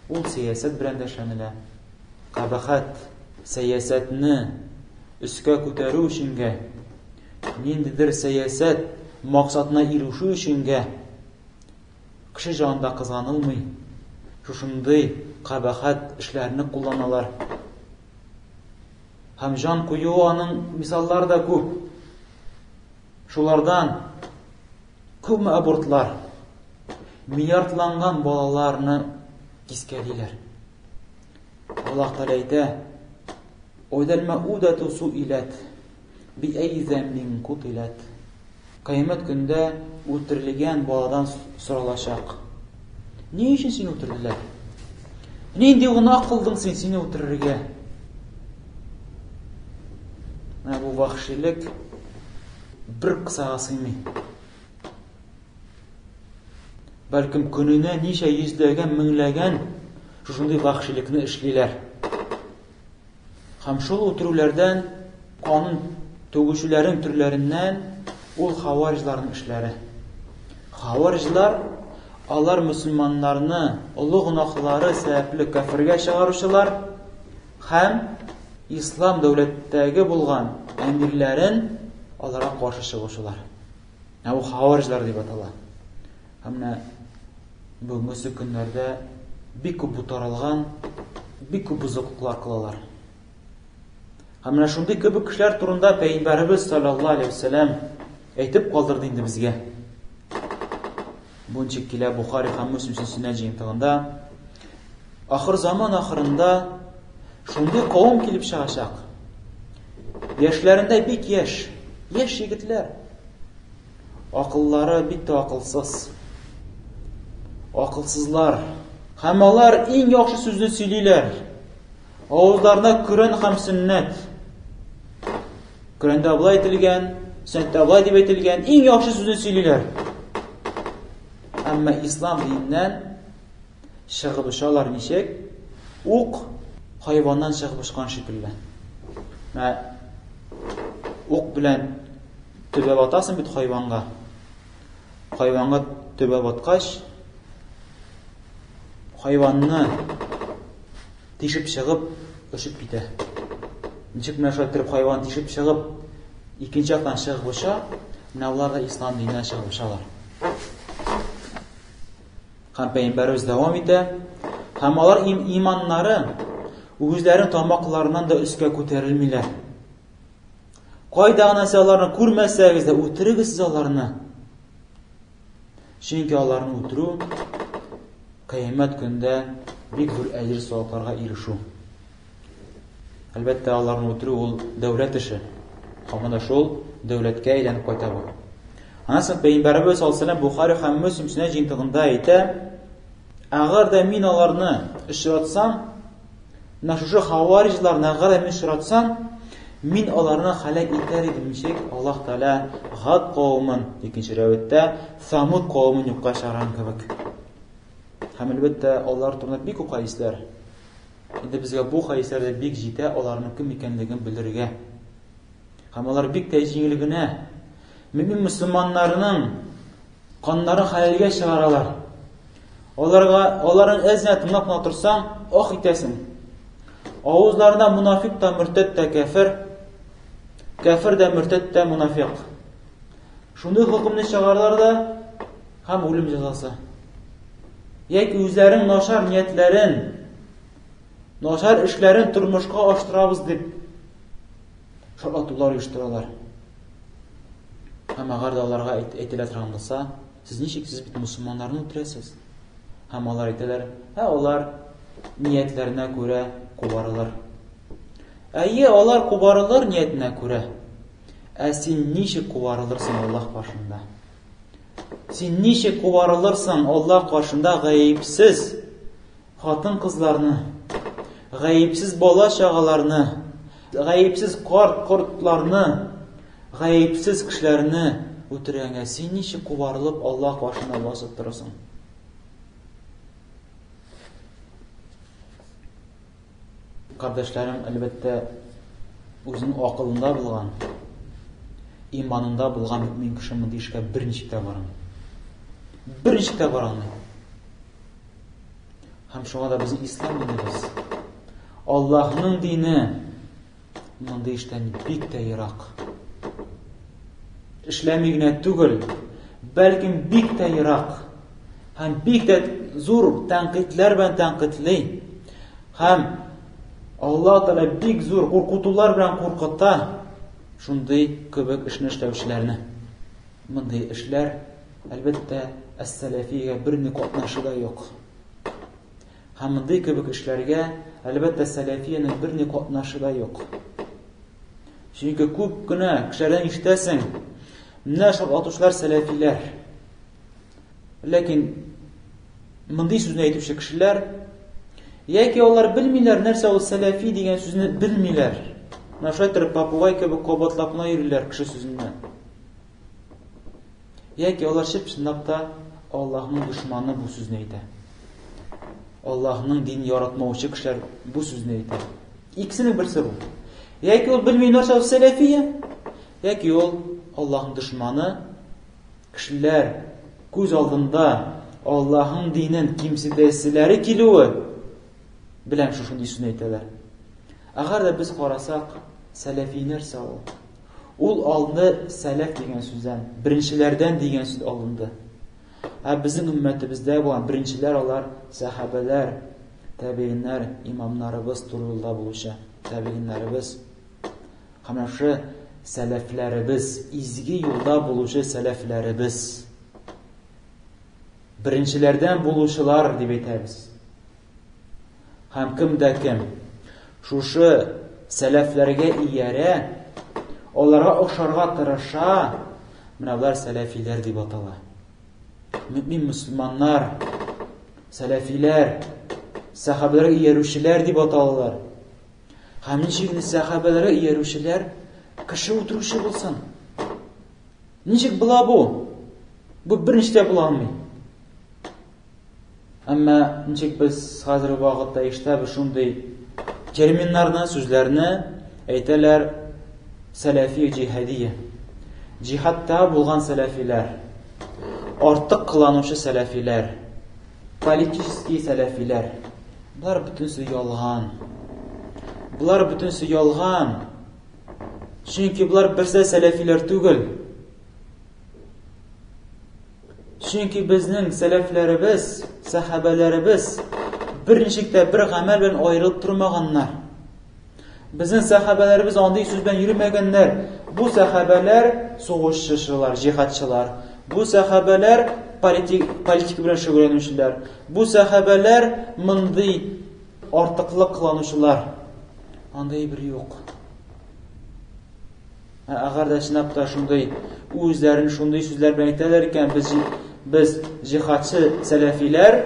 Ул сәясәт белән дә эшләнелә. Кабахәт сәясәтне өскә күтәрү өченгә, ниндидер сәясәт максатына ирешү өченгә кеше җаны да кызганылмый. Шушындый кабахәт эшләрне кулланалар. Һәм җан куюы аның мисаллары да күп. Шулардан күпме абортлар, миллиардланган балаларны кискәлиләр. Аллаһ Тәгалә әйтә: "Уйдал маудату суилат би әй замбин кутилат". Кыямәт көндә үтерелгән баладан соралачак. Ни өчен сине үтерделәр? Нинди гөнаһ кылдың син сине үтерергә? Менә бу вахшилек бер кысага сыймый. Бәлкем көненә ничә йөзләгән, меңләгән шушындый вахшилекне эшлиләр. Һәм шул үтерүләрдән, канун түгүчеләрнең төрләреннән ул хавариҗларның эшләре. Хавариҗлар алар мөселманнарны олы гөнаһлары сәбәпле кәфергә чыгаручылар һәм ислам дәүләттәге булган әмирләрен аларга каршы чыгучылар. Ә бу хавариҗлар дип атала. Һәм менә бүгенге көннәрдә бик күп бу таралган, бик күп бозыклыклар кылалар. Һәм менә шундый кебек кешеләр турында Пәйгамбәребез саллаллаһу алейһи вәсәләм әйтеп калдырды инде безгә. Бу ничек килә Бухари һәм Муслим сөннәт җыентыгында. Ахыр заман ахырында шундый кавым килеп чыгачак. Яшьләрендә бик яшь, яшь егетләр. Акыллары бик тә акылсыз. Акылсызлар. Һәм алар иң яхшы сүзне сөйлиләр. Авызларына Коръән һәм сөннәт. Коръәндә болай әйтелгән, сөннәттә болай дип әйтелгән, иң яхшы сүзне сөйлиләр. Әмма ислам диненнән чыгып очалар ничек? Ук хайваннан чыгып очкан шикелле. Менә ук белән төбәп атасың бит хайванга. Хайванга төбәп аткач, хайванны тишеп чыгып очып китә. Ничек менә шулай итеп хайван тишеп чыгып икенче яктан чыгып оча, менә болар да ислам диненнән чыгып очалар. Һәм пәйгамбәребез дәвам итә. Һәм алар иманнары үзләренең тамакларыннан да өскә күтәрелмиләр. Кайда гына сез аларны күрмәсәгез дә, үтерегез сез аларны. Чөнки аларны үтерү кыямәт көндә бик зур әҗер савапларга ирешү. Әлбәттә, аларны үтерү ул дәүләт эше. Һаман да шул дәүләткә әйләнеп кайта бу. Аннан соң Пәйгамбәребез саллаллаһу алейһи Бухари һәм Мөслим сөннәт җыентыгында әйтә, әгәр дә мин аларны очратсам, менә шушы хавариҗларны әгәр дә мин очратсам, мин аларны һәлак итәр идем, ничек Аллаһ Тәгалә Гад кавемен, икенче рәветтә Самуд кавемен юкка чыгарган кебек. Һәм әлбәттә, алар турында бик күп хәдисләр. Инде безгә бу хәдисләр дә бик җитә аларның кем икәнлеген белергә. Һәм алар бик тә җиңел генә мөмин мөселманнарның каннарын хәләлгә чыгаралар. Аларга аларның әзенә тыңлап кына торсаң, ох итәсең. Авызларында мунафик та, мөртәт тә кәфер, кәфер дә, мөртәт тә мунафик. Шундый хөкемне чыгаралар да һәм үлем җәзасы. Яки үзләренең начар ниятләрен, начар эшләрен тормышка аштырабыз дип шартлатулар оештыралар. Һәм әгәр дә аларга әйтелә торган булса, сез ничек сез бит мусульманнарны үтерәсез? Һәм алар әйтәләр, ә алар ниятләренә күрә кубарылыр. Әйе, алар кубарылыр ниятенә күрә. Ә син ничек кубарылырсың Аллаһ каршында? Син ничек кубарылырсың Аллаһ каршында гаепсез хатын-кызларны, гаепсез бала-чагаларны, гаепсез карт-кортларны, гаепсез кешеләрне үтергәнгә син ничек кубарылып Аллаһ каршында басып торасың? Кардәшләрем, әлбәттә, үзенең акылында булган, иманында булган мөмин кеше мондый эшкә берничек тә бармый. Берничек тә бара алмый. Һәм шуңа да безнең ислам динебез, Аллаһның дине мондый эштән бик тә ерак. Эшләми генә түгел, бәлкем бик тә ерак һәм бик тә зур тәнкыйтьләр белән тәнкыйтьли. Һәм Аллаһ Тәгалә бик зур куркытулар белән куркыта шундый кебек эшне эшләүчеләрне. Мондый эшләр, әлбәттә, әс-сәләфиягә берни катнашы да юк. Һәм мондый кебек эшләргә, әлбәттә, сәләфиянең берни катнашы да юк. Чөнки күп кенә кешеләрдән ишетәсең, менә шул атучылар сәләфиләр. Ләкин мондый сүзне әйтүче кешеләр яки алар белмиләр нәрсә ул сәләфи дигән сүзне белмиләр. Менә шулай торып попугай кебек кабатлап кына йөриләр кеше сүзеннән. Яки алар чып-чынлап та Аллаһның дошманы бу сүзне әйтә. Аллаһның дин яратмаучы кешеләр бу сүзне әйтә. Икесенең берсе бу. Яки ул белми нәрсә ул сәләфия, яки ул Аллаһның дошманы кешеләр күз алдында Аллаһның динен кимсетәселәре килүе белән шушындый сүзне әйтәләр. Әгәр дә без карасак, сәләфи нәрсә ул? Ул алынды сәләф дигән сүздән, беренчеләрдән дигән сүз алынды. Ә безнең өммәтебездә булган беренчеләр алар сәхабәләр, тәбииннәр, имамнарыбыз туры юлда булучы тәбииннәребез. Һәм шушы сәләфләребез, изге юлда булучы сәләфләребез. Беренчеләрдән булучылар дип әйтәбез. Һәм кем дә кем шушы сәләфләргә иярә, аларга охшарга тырыша, менә болар сәләфиләр дип атала. Мөмин мөселманнар, сәләфиләр, сәхабәләргә иярүчеләр дип аталалар. Һәм ничек инде сәхабәләргә иярүчеләр кеше үтерүче булсын? Ничек була бу? Бу берничек тә була алмый. Әмма ничек без хәзерге вакытта ишетәбез шундый терминнарны, сүзләрне әйтәләр сәләфи җиһадия. Җиһадта булган сәләфиләр, артык кыланучы сәләфиләр, политический сәләфиләр. Болар бөтенесе ялган. Болар бөтенесе ялган. Чөнки болар берсе сәләфиләр түгел. Чөнки безнең сәләфләребез, сәхабәләребез берничек тә бер гамәл белән аерылып тормаганнар. Безнең сәхабәләребез андый сүз белән йөрмәгәннәр. Бу сәхабәләр сугышчылар, җихадчылар. Бу сәхабәләр политик, политика белән шөгыльләнүчеләр. Бу сәхабәләр мондый артыклык кыланучылар. Андый бер юк. Ә әгәр дә чынлап та шундый үзләрен шундый сүзләр белән әйтәләр икән, без без җихадчы сәләфиләр,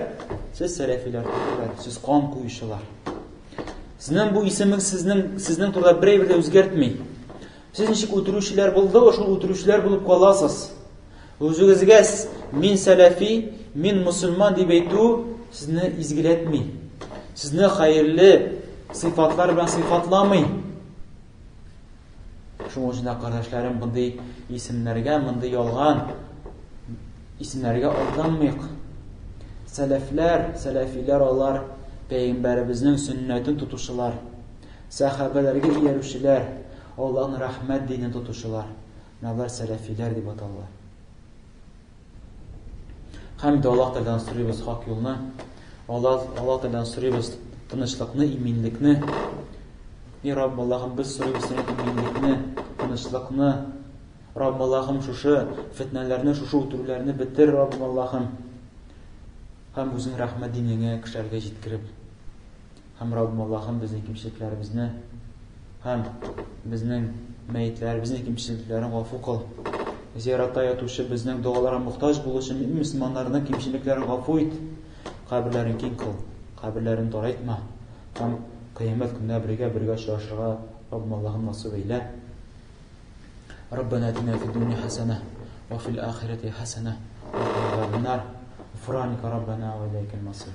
сез сәләфиләр түгел, сез кан куючылар. Сезнең бу исемегез сезнең сезнең турында бер әйбер дә үзгәртми. Сез ничек үтерүчеләр булдыгыз, шул үтерүчеләр булып каласыз. Үзегезгә мин сәләфи, мин мусульман дип әйтү сезне изгеләтми. Сезне хәерле сыйфатлар белән сыйфатламый. Шуның өчен дә, кардәшләрем, мондый исемнәргә, мондый ялган исемнәргә алданмыйк. Сәләфләр, сәләфиләр алар пәйгамбәребезнең сөннәтен тотучылар, сәхабәләргә иярүчеләр, Аллаһның рәхмәт динен тотучылар. Менә алар сәләфиләр дип аталалар. Һәм дә Аллаһ Тәгаләдән сорыйбыз хак юлны. Аллаһ Аллаһ Тәгаләдән сорыйбыз тынычлыкны, иминлекне. И Рабб Аллаһым, без сорыйбыз синнән иминлекне, тынычлыкны. Рабб Аллаһым, шушы фетнәләрне, шушы үтерүләрне бетер, Рабб Аллаһым. Һәм үзең рәхмәт динеңә кешеләргә җиткереп. Һәм Раббым Аллаһым безнең кимчелекләребезне һәм безнең мәетләребезнең кимчелекләрен гафу кыл. Зиратта ятучы безнең догаларга мохтаҗ булучы мөмин мөселманнарның кимчелекләрен гафу ит. Каберләрен киң кыл, каберләрен тарайтма. Һәм кыямәт көнендә бергә-бергә очрашырга Раббым Аллаһым насыйп әйлә. ربنا اتنا في الدنيا حسنة وفي الآخرة حسنة وقنا عذاب النار غفرانك ربنا وإليك المصير.